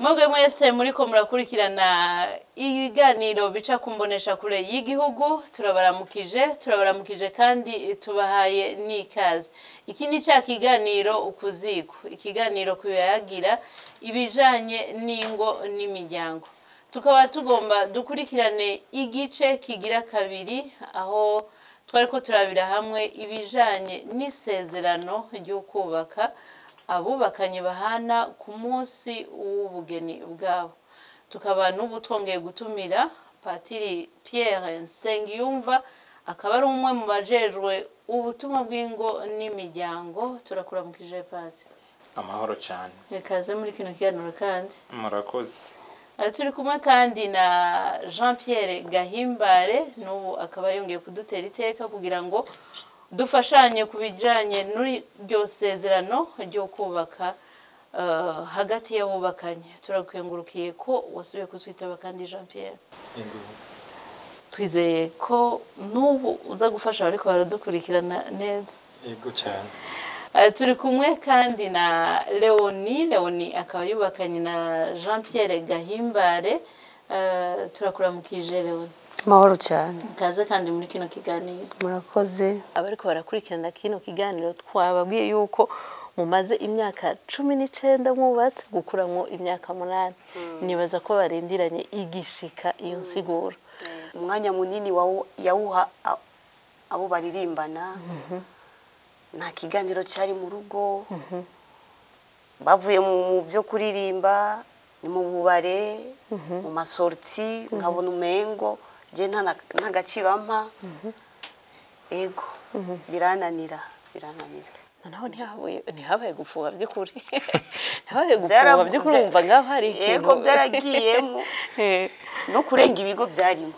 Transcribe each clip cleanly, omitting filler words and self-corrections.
Mwebwe mwese muriko murakurikirana ibiganiro bica kumbonesha kure y'igihugu, turabaramukije, turabaramukije kandi tubahaye n'ikaze. Iki ni ca kiganiro Ukuziko, ikiganiro kuyagira ibijanye n'ingo n'imiryango. Tukaba tugomba dukurikirane igice kigira kabiri, aho twariko turabira hamwe ibijanye n'isezerano ry'ukubaka abubakanye bahana ku munsi w'ubugeni bwabo. Tukaba n'ubu twongeye gutumira Patiri Pierre Nsengiyumva, akaba ari umwe mu bajejwe ubutumwa bw'ingo n'imiryango. Turakuramukije, Patiri. Amahoro cyane. Ikaze muri kino kiganiro kandi. Murakoze. Turi kumwe kandi na Jean Pierre Gahimbare, n'ubu akaba yongeye kudutera iteka kugira ngo dufashanye ku bijyanye n'iryo sezerano ryo kubaka hagati y'abubakanye. Turakengurukiye ko wasubiye kutwitaba kandi, Jean Pierre. Twizeye ko n'ubu uza gufasha abariko baradukurikirana neza. Yego cyane. Turi kumwe kandi na Leoni. Leoni akaba yubakanye na Jean Pierre Gahimbare. Turakuramukije, Leoni. Mahoro cyane. Kaze kandi muri kino kiganiro. Murakoze. Abariko barakurikirana kino kiganiro, twababwiye yuko mumaze imyaka 19 mwubatse, gukuramwo imyaka 8. Nibaza ko barindiranye igishika iyo nsiguro. Umwanya munini yawuha abo baririmbana. Nta kiganiro cyari mu rugo. Bavuye mu byo kuririmba ni mu bubare, mu ma sorties, nkabona umengo je nta gaciro ampa. Ego, birananira, birananira. Noneho ntihabaye gupfuba by'ukuri? Ntihabaye gupfuba by'ukuri? Wumva ngaho hari ikintu? Yego, byaragiyemo. No kurenga ibigo byarimo.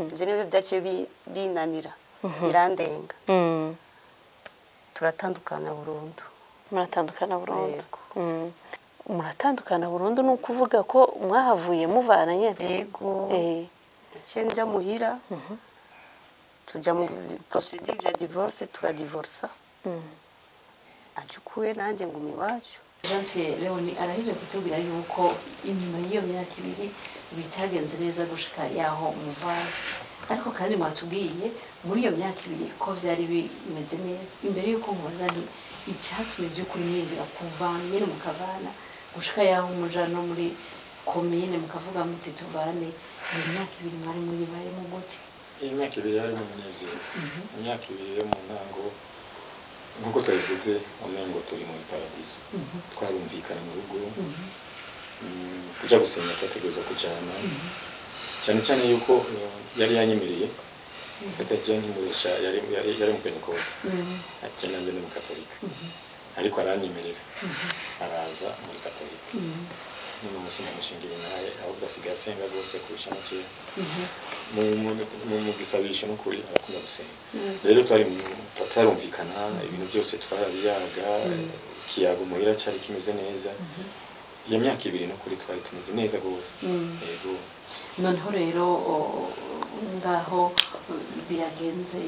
Ibyo nibyo byaciye binanira, birandenga, turatandukana burundu. Muratandukana burundu? Yego. Muratandukana burundu, ni ukuvuga ko mwahavuye muvana nyine? Yego. Naciye nja muhira, tuja mu procédure ya divorce, turadivorsa. Aja ukuwe, nanjye nguma iwacu. Jean Pierre, Leoni arahije kutubwira yuko inyuma y'iyo myaka 2 bitagenze neza gushika yaho muvana, ariko kandi mwatubwiye muri iyo myaka 2 ko byari bimeze neza. Imbere y'uko mubaza nti icyatumye by'ukuri mwiyumvira kuvana nyine, mukavana gushika yaho muja no muri komine mukavuga muti tuvane, iyo myaka 2 mwari muyibayemo gute? Iyi myaka 2 yari mu munezero. Imyaka 2 yo mu ntango, nk'uko twabivuze, umengo turi muri paradiso. Twarumvikana mu rugo. Kuja gusenga twategereza kujana, cyane cyane yuko yari yanyemereye katajya nkimuresha. Yari mu Pentekote, ati nanjye ni mu Katolika, ariko aranyemerera araza muri Katolika. N'uno munsi ndamushingira naye, ahubwo asigaye asenga rwose kurusha na kera. Mu gisabisho n'ukuri arakunda gusenga. Rero twarumvikana ibintu byose, twarabiyaga, ikiyago muhira cyari kimeze neza. Iyo myaka 2 n'ukuri twari tumeze neza rwose, yego. Noneho rero ngaho biragenze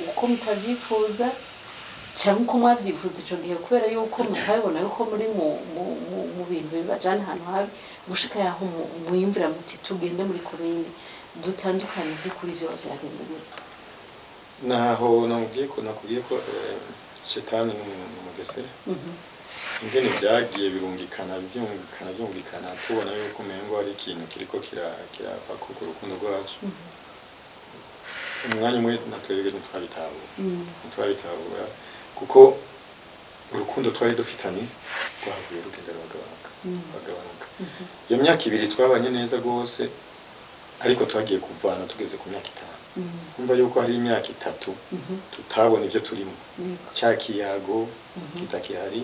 uko mutabyifuza cyangwa uko mwabyifuza icyo gihe, kubera yuko mutabibona yuko muri mu bintu bibajana ahantu habi, gushika yaho mwiyumvira muti tugende muri komine dutandukanye. By'ukuri byo byagenze gute? Naho namubwiye ko, nakubwiye ko shetani ni umugesera. Ingene byagiye birungikana, byumvikana, byumvikana, tubona yuko umengo hari ikintu kiriko kirava ku rukundo rwacu. Umwanya umwe natwebwe ntitwabitahura, ntitwabitahura, kuko urukundo twari dufitanye rwavuye rugenda ruragabanuka, ruragabanuka. Iyo myaka 2 twabanye neza rwose, ariko twagiye kuvana tugeze ku myaka 5. Umva yuko hari imyaka 3 tutabona ibyo turimo, cya kiyago kitakihari,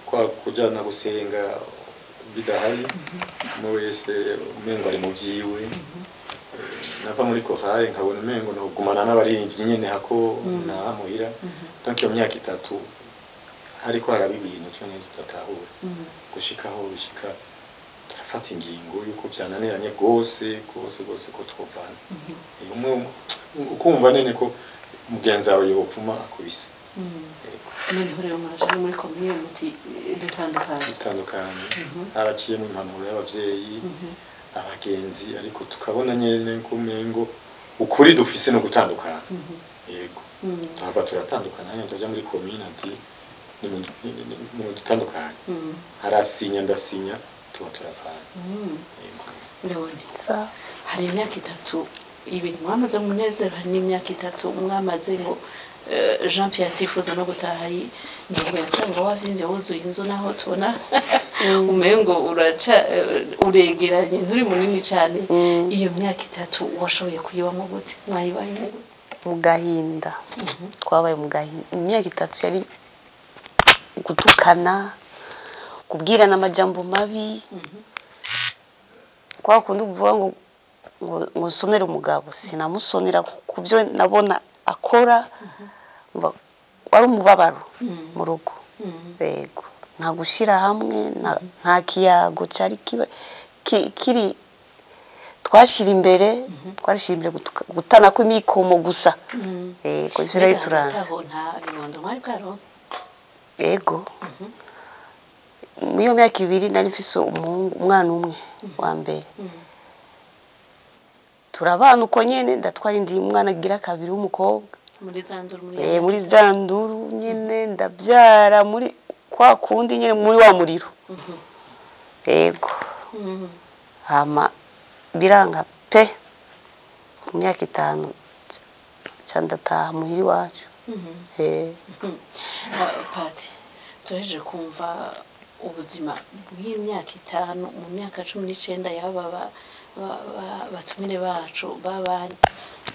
kwa kujana gusenga bidahari, umwe wese umengo ari mu byiwe. Nava muri korale nkabona umengo nogumana n'abaririmbyi nyene hako na muhira. Donc iyo myaka 3 hariko haraba ibintu cyo neza tudatahura, gushikaho bishika turafata ingingo yuko byananiranye rwose rwose rwose ko twovana. Umwe ukumva nene ko mugenzi wawe yopfuma akubise. Yego. Noneho rero muraje no muri komine muti dutandukanye. Bitandukanye, haraciyemo impanuro y'abavyeyi, abagenzi, ariko tukabona nyene ko umengo ukuri dufise no gutandukana. Yego, tuhava turatandukana, hanyuma tuja muri komine ati nimudutandukanye. Arasinya, ndasinya, tuba turavana. Yego. Leone, Sawa. hari imyaka 3 ibintu mwamaze mu munezero, hari n'imyaka 3 mwamaze ngo Jean Pierre atifuza no gutaha, ntabwo yasanga wavyimvye wuzuye inzu, naho tubona umengo uraca uregeranye, nturi munini cane. Iyo myaka 3 washoboye kuyibamo gute? Mwayibayemo gute? Mu gahinda, twabaye mu gahinda imyaka 3. Yari gutukana, kubwirana amajambo mabi, kwa kundi uvuga ngo nsonere umugabo, sinamusonera ku byo nabona akora. Umva, wari umubabaro mu rugo. Yego, nta gushyira hamwe, nta kiyago cyari kiba kiri. Twashyira imbere gutana kw'imikomo gusa. Yego, ivyo rero Mbega turanze. hagati aho nta bibondo mwari bwaronke? Yego, muri iyo myaka 2 nari mfise umuhungu, umwana umwe wa mbere. Turabana uko nyene, ndatwara indi mwana agira kabiri w'umukobwa. Muri za nduru, muri Muri za nduru nyene, ndabyara muri kwa kundi nyene, muri wa muriro. Yego. Hama biranga pe, mu myaka 5 ca ndataha muhira iwacu. Pati, turaheje kumva ubuzima bw'imyaka 5 mu myaka 19 y'aba batumire bacu babanye.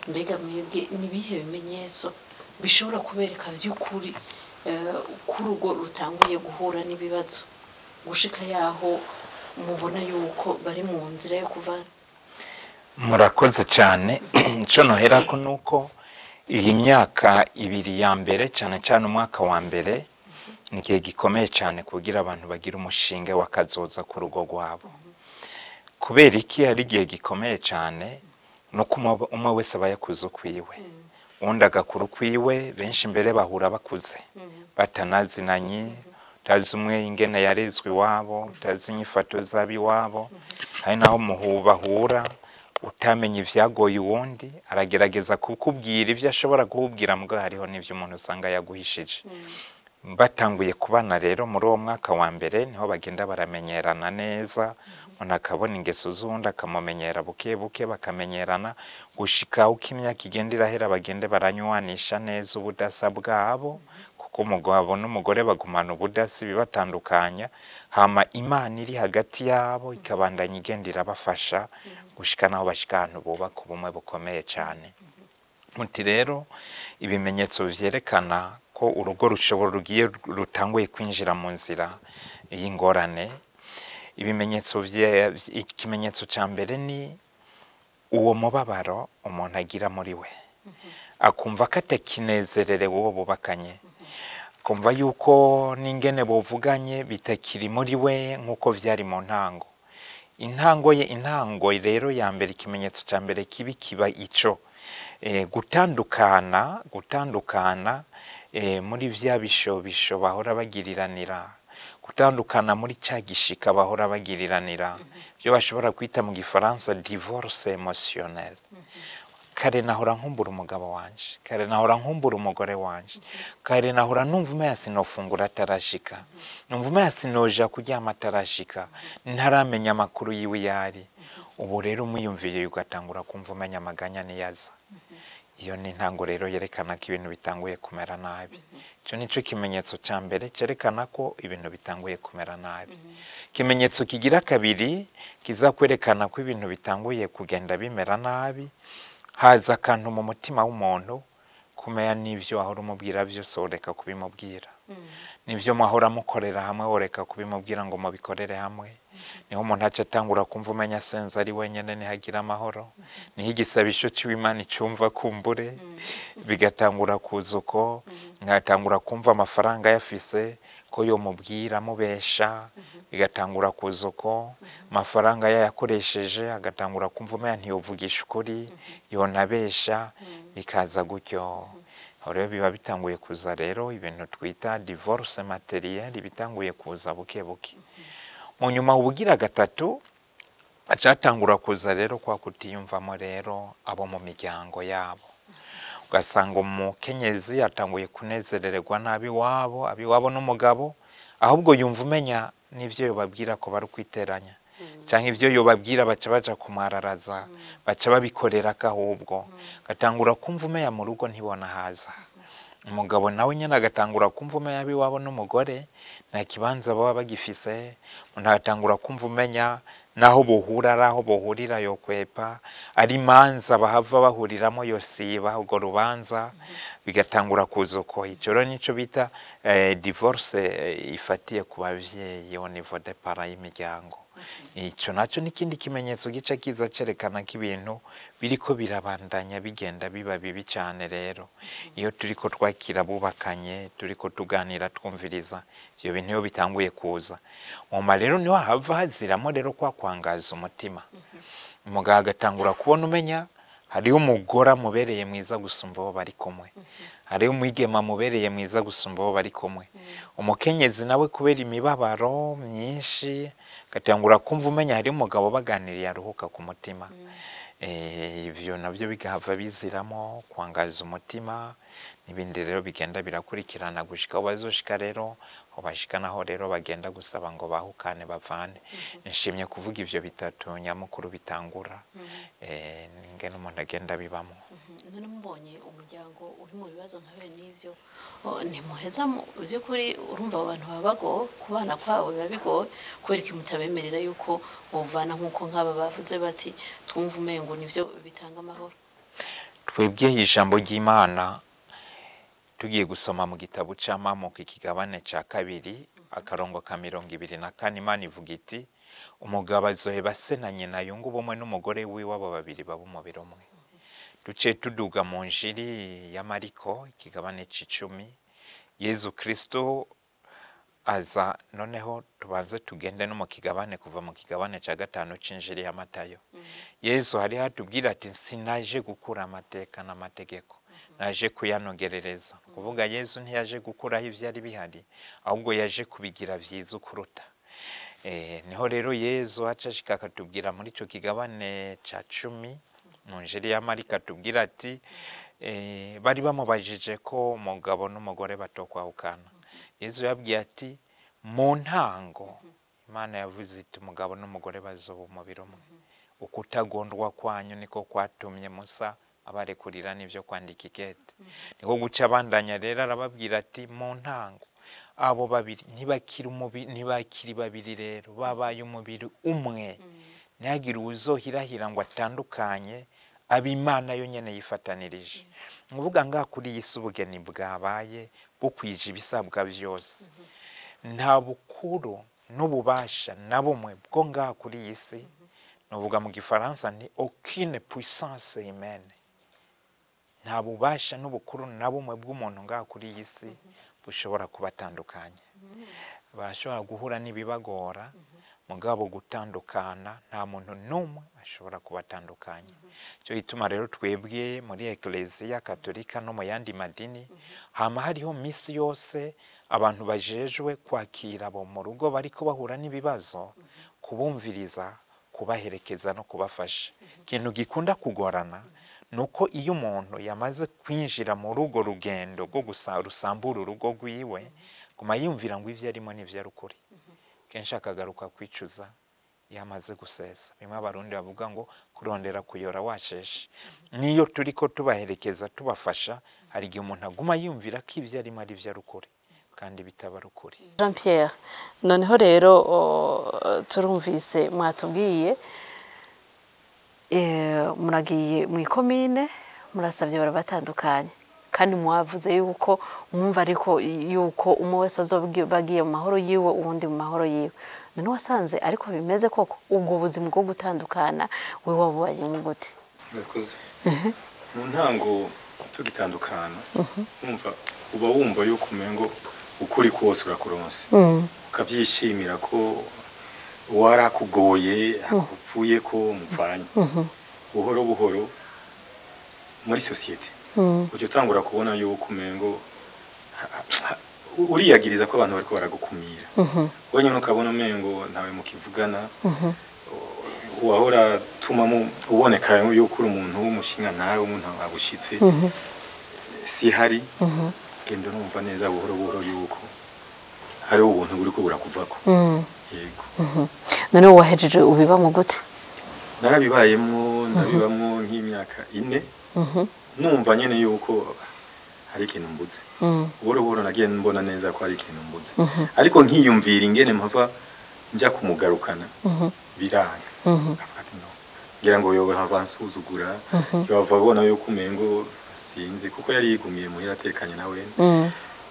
Mbega mwebwe nibihe bimenyetso bishobora kubereka by'ukuri ko urugo rutanguye guhura n'ibibazo, gushika yaho mubona yuko bari mu nzira yo kuvana? Murakoze cyane. Icyo noherako ni uko iyi myaka 2 ya mbere, cyane cyane umwaka wa mbere, ni igihe gikomeye cyane kugira abantu bagire umushinge w'akazoza ku rugo rwabo. Kubera iki hari igihe gikomeye cyane? Ni uko umwe wese aba yakuze ukwiwe, uwundi agakura ukwiwe. Benshi mbere bahura bakuze batanazinanye, utazi umwe ingene yarezwe iwabo, utazi inyifato z'ab'iwabo. Hari naho bahura utamenya ivyagoye uwundi, aragerageza kukubwira ivyo ashobora kukubwira, mbwa hariho n'ivyo umuntu usanga yaguhishije. Batanguye kubana rero muri uwo mwaka wa mbere, niho bagenda baramenyerana neza, umuntu akabona ingeso z'uwundi, akamumenyera buke buke, bakamenyerana gushika uko imyaka igenda irahera, bagende baranywanisha neza ubudasa bwabo, kuko umugabo n'umugore bagumana ubudasa ibibatandukanya, hama Imana iri hagati yabo ikabandanya igenda irabafasha gushika naho bashika ahantu bubaka ubumwe bukomeye cyane. Muti rero ibimenyetso vyerekana ko urugo rushobora rugiye rutanguye kwinjira mu nzira y'ingorane, ibimenyetso ikimenyetso ca mbere ni uwo mubabaro umuntu agira muri we, akumva ko atakinezererewe uwo bubakanye, akumva yuko n'ingene buvuganye bitakiri muri we nk'uko vyari mu ntango. Intango ye, intango rero ya mbere, ikimenyetso ca mbere kibi kiba ico gutandukana muri vya bishobisho bahora bagiriranira, gutandukana muri ca gishika bahora bagiriranira, byo bashobora kwita mu gifaransa divorce émotionnel. Kare nahora nkumbura umugabo wanje, kare nahora nkumbura umugore wanje, kare nahora numva umeya sinofungura atarashika, numva umeya sinoja kuryama atarashika, ntaramenya amakuru yiwe yari. Ubu rero umwiyumviye ugatangura kumva umenya amaganya niyaza. Iyo ni intango rero yerekana ko ibintu bitanguye kumera nabi. Icyo nico kimenyetso cya mbere cyerekana ko ibintu bitanguye kumera nabi. Ikimenyetso kigira kabiri kiza kwerekana ko ibintu bitanguye kugenda bimera nabi, haza akantu mu mutima w'umuntu kumenya n'ivyo wahora umubwira byose woreka kubimubwira, n'ivyo mwahora mukorera hamwe woreka kubimubwira ngo mubikorere hamwe. Niho umuntu aca atangura kumva umenya senza ari wenyene, nihagira amahoro, niho igisabisho c'Imana icumva kumbure bigatangura kuza uko, ngatangura kumva amafaranga yafise ko yomubwira amubesha, bigatangura kuza uko amafaranga yayakoresheje, agatangura kumva umenya ntiyovugisha ukuri, yonabesha, bikaza gutyo. Aho rero biba bitanguye kuza rero ibintu twita divorce matériel, bitanguye kuza buke buke. Mu nyuma ubugira gatatu acatangura kuza rero kwa kutiyumvamo rero abo mu miryango yabo, ugasanga umukenyezi yatanguye kunezerererwa n'abiwabo, abiwabo n'umugabo, ahubwo yumva umenya n'ivyo yobabwira ko bari kwiteranya, canke ivyo yobabwira baca baja kumwararaza, baca babikorera ahubwo gatangura kumva umenya mu rugo ntibona haza. Umugabo nawe nyene agatangura kumva umenya abiwabo n'umugore nta kibanza baba bagifise, umuntu agatangura kumva umenya naho bohura ari aho bohurira yokwepa, ari imanza bahava bahuriramo yosiba urwo rubanza, bigatangura kuza uko. Ico rero nico bita divorce ifatiye ku bavyeyi au niveau des parents y'imiryango. Ico naco n'ikindi kimenyetso gica kiza cerekana ko ibintu biriko birabandanya bigenda biba bibi cane. Rero iyo turiko twakira bubakanye, turiko tuganira, twumviriza, ivyo bintu iyo bitanguye kuza muma rero niho hava haziramo rero kwa kwangaza umutima. Umugabo agatangura kubona umenya hariho umugore amubereye mwiza gusumba uwo bari kumwe, hariho umwigema amubereye mwiza gusumba uwo bari kumwe. Umukenyezi nawe kubera imibabaro myinshi agatangura kumva umenya hariho umugabo baganiriye aruhuka ku mutima. Ivyo navyo bigahava biziramo kwangaza umutima n'ibindi rero bigenda birakurikirana gushika aho bazoshika rero, aho bashika naho rero bagenda gusaba ngo bahukane bavane. Nshimye kuvuga ivyo bitatu nyamukuru bitangura, ingene umuntu agenda abibamwo. None mubonye umuryango uri mu bibazo nka bene ivyo, ntimuheza mu by'ukuri urumva abo bantu baba bagowe, kubana kwabo biba bigoye, kubera ko mutabemerera yuko bovana nk'uko nk'aba bavuze bati twumva umengo nivyo bitanga amahoro? Twebwe ijambo ry'Imana tugiye gusoma mu gitabo c'Amamuko ikigabane ca 2 akarongo ka 24, Imana ivuga iti umugabo azoheba se na nyina yunga ubumwe n'umugore wiwe, abo babiri baba umubiri umwe. Duce tuduga mu Njiri ya Mariko ikigabane c'icumi, Yezu Kristo aza. Noneho tubanze tugende no mu kigabane, kuva mu kigabane ca 5 c'Injiri ya Matayo. Yezu hari hatubwira ati sinaje gukura amateka n'amategeko, naje kuyanogerereza. Kuvuga Yezu ntiyaje gukuraho ivyari bihari, ahubwo yaje kubigira vyiza ukuruta. Niho rero Yezu aca ashika akatubwira muri ico kigabane ca 10 mu Njiri ya Mariko, atubwira ati bari bamubajije ko umugabo n'umugore batokwahukana. Yezu yabwiye ati mu ntango Imana yavuze iti umugabo n'umugore bazoba umubiri umwe, ukutagondwa kwanyu niko kwatumye Musa abarekurira n'ivyo kwandika ikete. Niko guca abandanya rero arababwira ati mu ntango abo babiri ntibakiri umubiri, ntibakiri babiri rero babaye umubiri umwe, ntihagire uwuzohirahira ngo atandukanye ab'Imana yo nyene yifatanirije. Nuvuga ngaha kuri iyi si ubugeni bwabaye bukwije ibisabwa vyose, nta bukuru n'ububasha na bumwe bwo ngaha kuri iyi si, nuvuga mu gifaransa nti aucune puissance humaine, nta bubasha n'ubukuru na bumwe bw'umuntu ngaha kuri iyi si bushobora kubatandukanya. Barashobora guhura n'ibibagora, mugabo gutandukana nta muntu n'umwe ashobora kubatandukanya. Cyo gituma rero twebwe muri Eklezia Katolika no mu yandi madini hama hariho misi yose abantu bajejwe kwakira abo mu rugo bariko bahura n'ibibazo, kubumviriza, kubaherekeza no kubafasha. Ikintu gikunda kugorana nuko iyo umuntu yamaze kwinjira mu rugo rugendo rwo rusambura urugo rwiwe, guma yumvira ngo ivyo arimo n'ivyo ari ukuri, kenshi akagaruka kwicuza yamaze gusesa. Bimwe abarundi bavuga ngo kurondera kuyora washeshe. Niyo turiko tubaherekeza tubafasha, hari igihe umuntu aguma yumvira ko ivyo arimo ari ivyo ari ukuri kandi bitaba ari ukuri. Jean Pierre, noneho rero turumvise mwatubwiye muragiye mu ikomine murasabye barabatandukanye, kandi mwavuze yuko mwumva ariko yuko umwe wese azobagiye mu mahoro yiwe uwundi mu mahoro yiwe. None wasanze ariko bimeze koko ubwo buzima bwo gutandukana we wabubaye mu gute? Murakoze. Mu ntango tugitandukana umva uba wumva yuko umengo ukuri kose urakuronse, ukabyishimira ko warakugoye akupfuye ko mupfanye. Buhoro buhoro muri societe Uca utangura kubona yuko umengo uriyagiriza ko abantu bariko baragukumira. Wenyine ukabona umengo ntawe mukivugana. Wahora tumamo uboneka yuko uri umuntu w'umushinga ntawe umuntu agushitse si hari. Genda numva neza buhoro buhoro yuko hari ubuntu buriko burakuvako. Yego. None wahejeje ubiba mu gute? Narabibayemwo, ndabibamwo nk'imyaka 4. Numva nyene yuko hari ikintu mbuze. Buhoro buhoro nagiye mbona neza ko hari ikintu mbuze. Ariko nkiyumvira ingene mpava nja kumugarukana biranga. Avuga ati no, ngira ngo yowe hava nsuzugura, yohava abona yuko umengo sinzi, kuko yari yigumiye muhira atekanye nawe.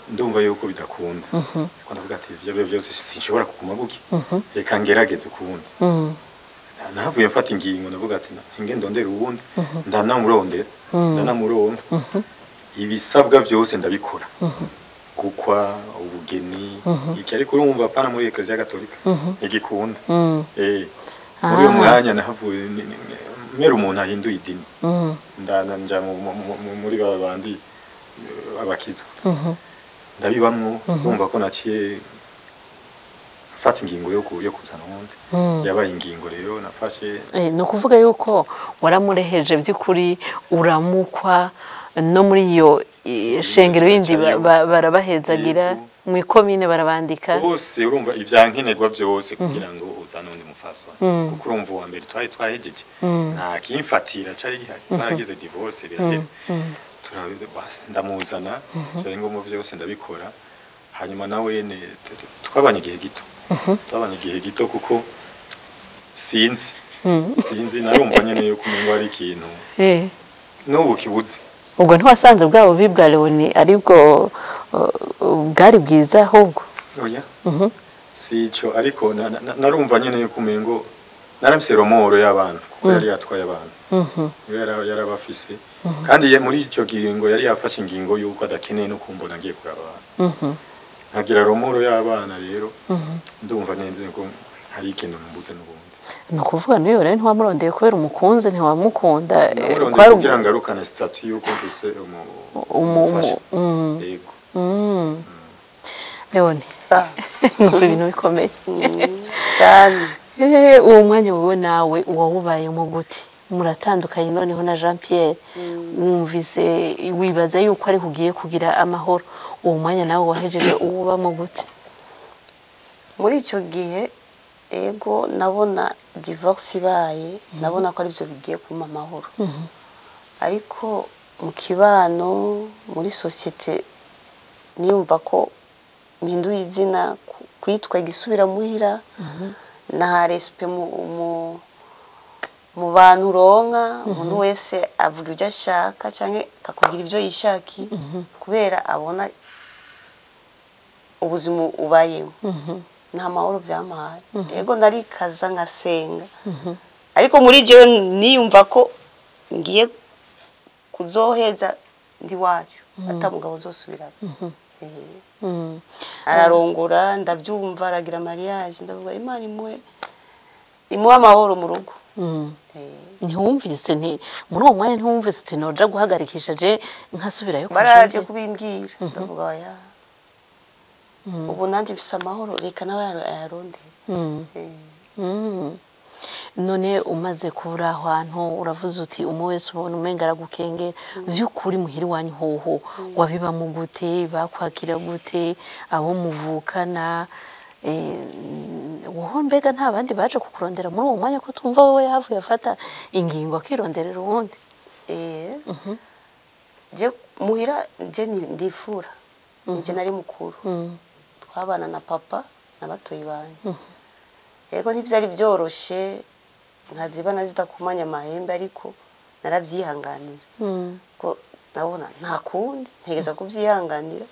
Ndumva yuko bidakunda. Ariko ndavuga ati ibyo byose sinshobora kuguma gutya, reka ngerageze ukundi. Nahavuye mfata ingingo, ndavuga ati nge ndondera uwundi, ndanamurondera, ndanamuronka. Ibisabwa byose ndabikora, gukwa, ubugeni, iki. Ariko urumva apana muri Eklezia Gatolika ntigikunda. Muri uyo mwanya nahavuye mera umuntu ahinduye idini, ndana nja muri ba bandi abakizwa, ndabibamwo. Urumva ko naciye mfata ingingo yo kuzana uwundi. Yabaye ingingo rero nafashe. Ni ukuvuga yuko waramureheje by'ukuri, uramukwa no muri iyo shengero yindi barabahezagira, mu ikomine barabandika bose. Urumva ivyankenerwa byose kugira ngo uzane undi mufasoni, kuko urumva uwa mbere twari twahejeje, nta kimfatira cari gihari, twaragize divorce birahera. Ndamuzana, vyari ngombwa byose ndabikora. Hanyuma nawe twabanye igihe gito, twabanye igihe gito kuko sinzi narumva nyene yuko umengo ari ikintu n'ubu kibuze. Ubwo ntiwasanze bwa bubi bwa Leoni aribwo bwari bwiza ahubwo? Oya, sico. Ariko narumva nyene yuko umengo naramfise romoro y'abantu, kuko yari yatwaye abantu, yarabafise. Kandi muri ico gihingo yari yafashe ingingo yuko adakeneye no kumbona ngiye kuraba abantu. Nkagira romoro y'abana rero, ndumva neza ko hari ikintu mbuze n'ubundi. Ni ukuvuga n'uyu rero ntiwamurondeye kubera umukunze, ntiwamukunda? Namurondeye kugira ngo ngarukane statut yuko mfise umufasha. Yego. Leoni, numva ibintu bikomeye cyane. Uwo mwanya wowe nawe wawubayemo gute? Muratandukanye noneho na Jean Pierre, wumvise wibaza yuko ari kugiye kugira amahoro. Uwo mwanya nawe wahejeje uwubamo gute? Muri icyo gihe ego nabona divorce ibaye, nabona ko aribyo bigiye kumpa amahoro. Ariko mu kibano, muri societe, niyumva ko mpinduye izina, kwitwa igisubira muhira, nta respect mu bantu uronka. Umuntu wese avuga ibyo ashaka cyangwa akakubwira ibyo yishakiye, kubera abona ubuzima ubayemo. Nta mahoro byampaye. Ego narikaza nkasenga, ariko muri jewe niyumva ko ngiye kuzoheza ndi wacu atamugabo uzosubirana. Ararongora, ndabyumva, aragira mariage, ndavuga Imana imuhe amahoro mu rugo. Ntiwumvise muri uwo mwanya ntiwumvise uti noja guhagarikisha je nkasubirayo? Baraje kubimbwira, ndavuga oya, ubu nanjye mfise amahoro, reka nawe ayarondere. None umaze kubura aho hantu uravuze uti umwe wese ubona umenga aragukengera, vy'ukuri muhira iwanyu hoho wabibamo gute? Bakwakira gute abo muvukana? Woho mbega nta bandi baje kukurondera muri uwo mwanya, ko twumva wowe yahavuye afata ingingo akironderera uwundi? Je muhira je ndifura, nije nari mukuru, twabana na papa na batoyi banje. Yego ntibyari byoroshe, nkazibana zidakumanya amahembe, ariko narabyihanganira, ko nabona nta kundi, ntegeza kubyihanganira,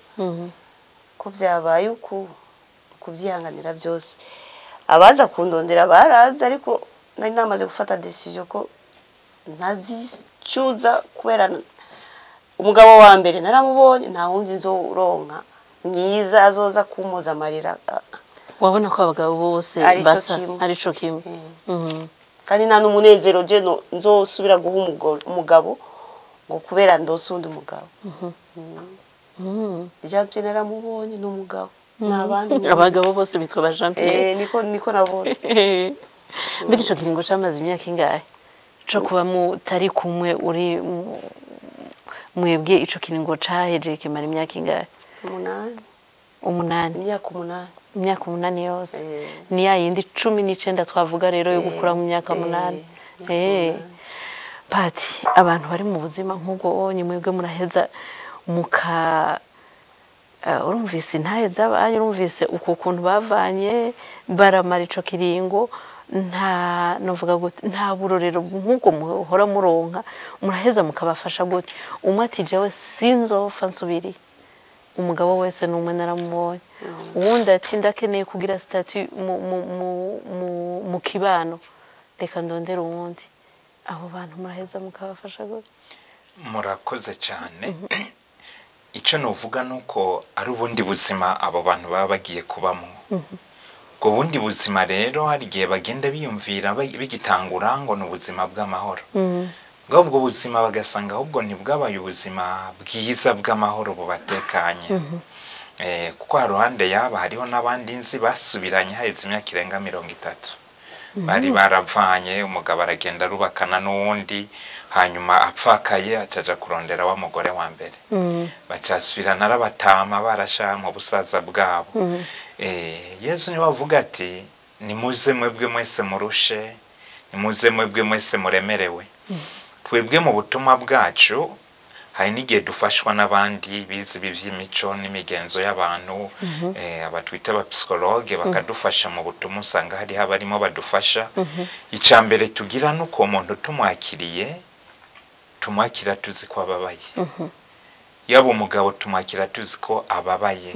ko byabaye uku kubyihanganira byose. Abaza kundondera baraza, ariko nari namaze gufata decision ko ntazicuza, kubera umugabo wa mbere naramubonye, nta wundi nzoronka mwiza azoza kumpoza amarira. Wabona ko abagabo bose basa arico kimwe. Kandi nta n'umunezero je nzosubira guha umugabo Ngo kubera ndose undi mugabo. Jean Pierre naramubonye ni umugabo n'abandi Abagabo bose bitwa ba Jean Pierre. Niko nabonye. Mbega ico kiringo camaze imyaka ingahe co kuba mutari kumwe uri mwebwe? Ico kiringo caheje kimara imyaka ingahe? 8. 8. Imyaka 8. Imyaka 8 yose. Ni ya yindi 19 twavuga rero yo gukura mu myaka 8. Pati, abantu bari mu buzima nk'ubwo onye mwebwe muraheza muka urumvise intahe z'abanyu, urumvise uko kuntu bavanye baramara ico kiringo, nta novuga gute, nta burorero nk'ubwo muhora muronka, muraheza mukabafasha gute? Umwe ati jewe sinzopfa nsubiriye, umugabo wese n'umwe naramubonye. Uwundi ati ndakeneye kugira statut mu kibano, reka ndondere uwundi. Abo bantu muraheza mukabafasha gute? Murakoze cyane. Icyo nuvuga nuko ari ubundi buzima abo bantu baba bagiye kubamo. Ubwo bundi buzima rero hari igihe bagenda biyumvira bigitangura ngo ni ubuzima bw'amahoro. Ubwo buzima bagasanga ahubwo ntibwabaye ubuzima bwiza bw'amahoro bubatekanye. Kuko haruhande yaba hariho n'abandi nzi basubiranye haheze imyaka irenga 30. Bari baravanye, umugabo aragenda arubakana n'uwundi, hanyuma apfakaye acaja kurondera wa mugore wa mbere. Bacasubirana arabatama barasha mu busaza bwabo. Yesu niwe avuga ati nimuze mwebwe mwese murushe, nimuze mwebwe mwese muremerewe. Twebwe mu butumwa bwacu hari n'igihe dufashwa n'abandi bize ibi by'imico n'imigenzo y'abantu, abatwita abapsikologe bakadufasha mu butumwa, usanga hariho abarimo badufasha. Icya mbere tugira nuko umuntu tumwakiriye, tumwakira tuzi ko ababaye. Yaba umugabo tumwakira tuzi ko ababaye,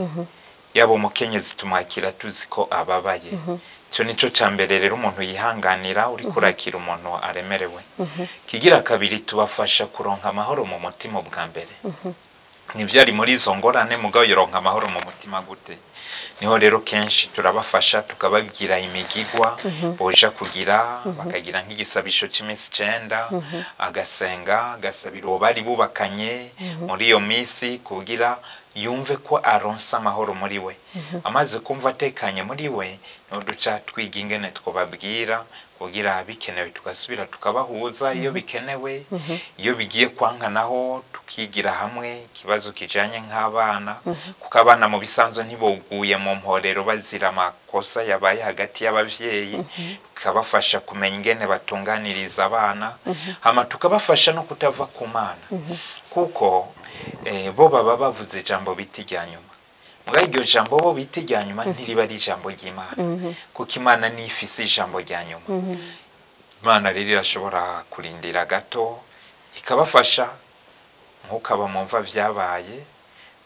yaba umukenyezi tumwakira tuzi ko ababaye. Icyo nico cya mbere rero umuntu yihanganira uri kurakira umuntu aremerewe. Kigira kabiri tubafasha kuronka amahoro mu mutima bwa mbere. Ntibyari muri izo ngorane mugabo yoronka amahoro mu mutima gute? Niho rero kenshi turabafasha tukababwira imigigwa boja kugira, bakagira nk'igisabisho cy'iminsi 9, agasenga agasabira uwo bari bubakanye muri iyo minsi kugira yumve ko aronsa amahoro muri we. Amaze kumva atekanye muri we, niho duca twiga ingene twobabwira kugira bikenewe tugasubira tukabahuza iyo bikenewe. Iyo bigiye kwanka naho tukigira hamwe ikibazo kijanye nk'abana, kuko abana mu bisanzwe ntiboguye mu mporero bazira amakosa yabaye hagati y'abavyeyi, tukabafasha kumenya ingene batunganiriza abana, hama tukabafasha no kutava ku Mana, kuko bo baba bavuze ijambo bita irya nyuma. Mugabo iryo jambo bo bita irya nyuma ntiriba ari ijambo ry'Imana, kuko Imana niyo ifise ijambo rya nyuma. Imana rero irashobora kurindira gato ikabafasha, nk'uko aba mumva vyabaye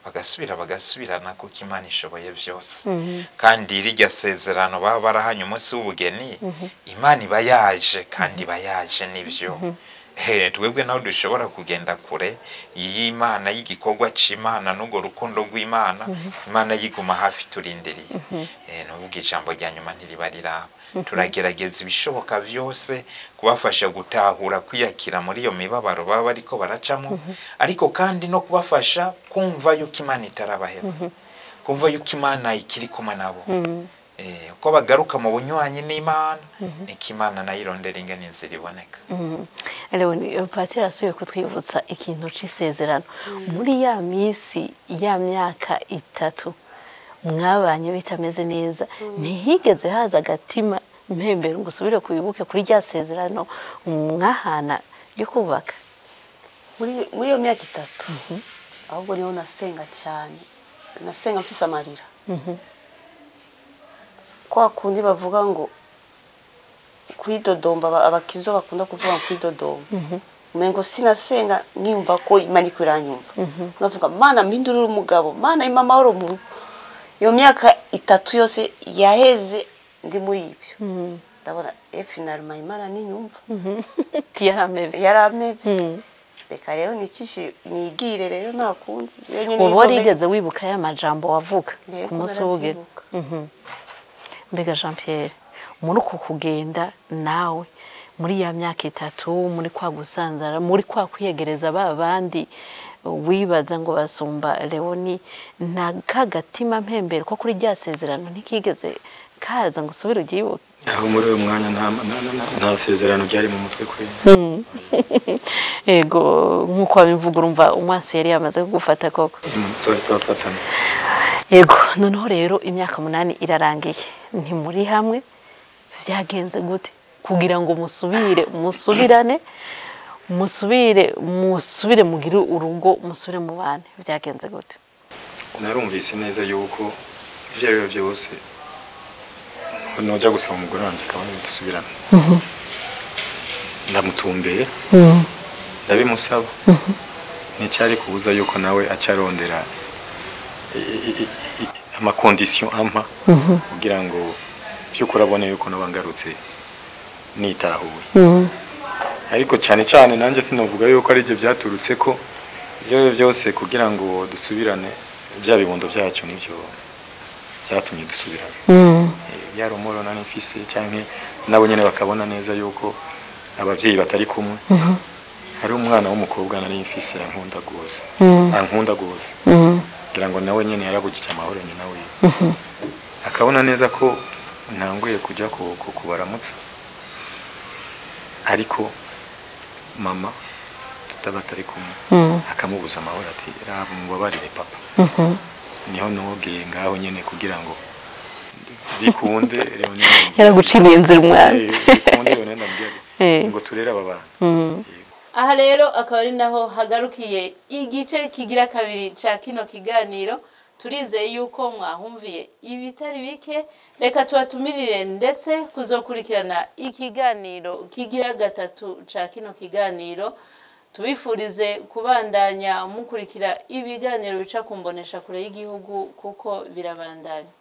bagasubira bagasubirana, kuko Imana ishoboye byose. Kandi rirya sezerano baba barahanye umunsi w'ubugeni, Imana iba yaje, kandi iba yaje nivyo. Twebwe naho dushobora kugenda kure y'Imana, y'igikorwa c'Imana n'urwo rukundo rw'Imana, Imana yiguma hafi turindiriye. Nuvuga ijambo rya nyuma ntiriba riraba. Turagerageza ibishoboka byose kubafasha gutahura kwiyakira muri iyo mibabaro baba bariko baracamo, ariko kandi no kubafasha kumva yuko Imana itarabaheba, kumva yuko Imana ikiri kumwe nabo. Uko bagaruka mu bunywanyi n'Imana, niko Imana nayo irondera ingene inzira iboneka. Leoni, Patiri asubiye kutwibutsa ikintu c'isezerano. Muri ya misi ya myaka 3 mwabanye bitameze neza, ntihigeze haza agatima mpembero ngo usubire kubibuke kuri rya sezerano mwahana ryo kubaka? Muri iyo myaka 3 ahubwo niho nasenga cyane, nasenga mfise amarira. Kwa kundi bavuga ngo kwidodomba, abakizo bakunda kuvuga kwidodomba. Umengo sinasenga nimva ko Imana iko iranyumva. Navuga Mana mpindurira umugabo, Mana impa amahoro mu rugo. Iyo myaka 3 yose yaheze ndi muri ivyo. Ndabona finalement Imana ninyumva. Yaramevye. Reka rero nicishe nigire rero nta kundi. Ubu warigeze wibuka ya majambo wavuga ku munsi w'ubugeni? Mbega Jean Pierre, muri uku kugenda nawe Muri ya myaka 3, muri kwa gusanzara, muri kwa kwiyegereza ba bandi wibaza ngo basumba Leoni, nta kagatima mpembero ko kuri rya sezerano ntikigeze kaza ngo usubire ugibuke? Aho muri uyu mwanya nta sezerano ryari mu mutwe kwe. Ego, nkuko wabivuga urumva umwasi yari yamaze kugufata koko. Twari twafatana. Ego, noneho rero imyaka 8 irarangiye ntimuri hamwe, vyagenze gute kugira ngo musubire musubirane, musubire mugire urugo, musubire mu bane, vyagenze gute? Narumvise neza yuko ivyo ari byo byose noja gusaba umugore wanje akaba dusubirana. Ndamutumbeye, ndabimusaba. Nticyari kubuza yuko nawe acarondera amakondisiyo ampa kugira ngo by'ukuri abone yuko nabangarutse nitahuye. Ariko cyane cyane nanjye sinavuga yuko ari ibyo byaturutse ko ibyo byose kugira ngo dusubirane bya bibondo byacu nibyo byatumye dusubirana. Yari umurona n'imfise cyangwa nabo nyene bakabona neza yuko abavyeyi batari kumwe. Hari umwana w'umukobwa nari mfise ankunda gose, ankunda gose, kugira ngo nawe nyene yarabujije amahoro nyina wiwe, akabona neza ko ntanguye kujya kubaramutsa, ariko mama tutaba tari kumwe akamubuza amahoro ati raba mubabarire papa. Niho nogeye ngaho nyene kugira ngo bikunde Leonel yaraguciriye inzira umwana. Bikunde Leonel ndamubwira ngo turere aba bana. Aha rero akaba ari naho hagarukiye igice kigira kabiri ca kino kiganiro. Turizeye yuko mwahumviye ibitari bike. Reka tubatumirire ndetse kuzokurikirana ikiganiro kigira gatatu ca kino kiganiro. Tubifurize kubandanya mukurikira ibiganiro bica kumbonesha kure y'igihugu kuko birabandanya.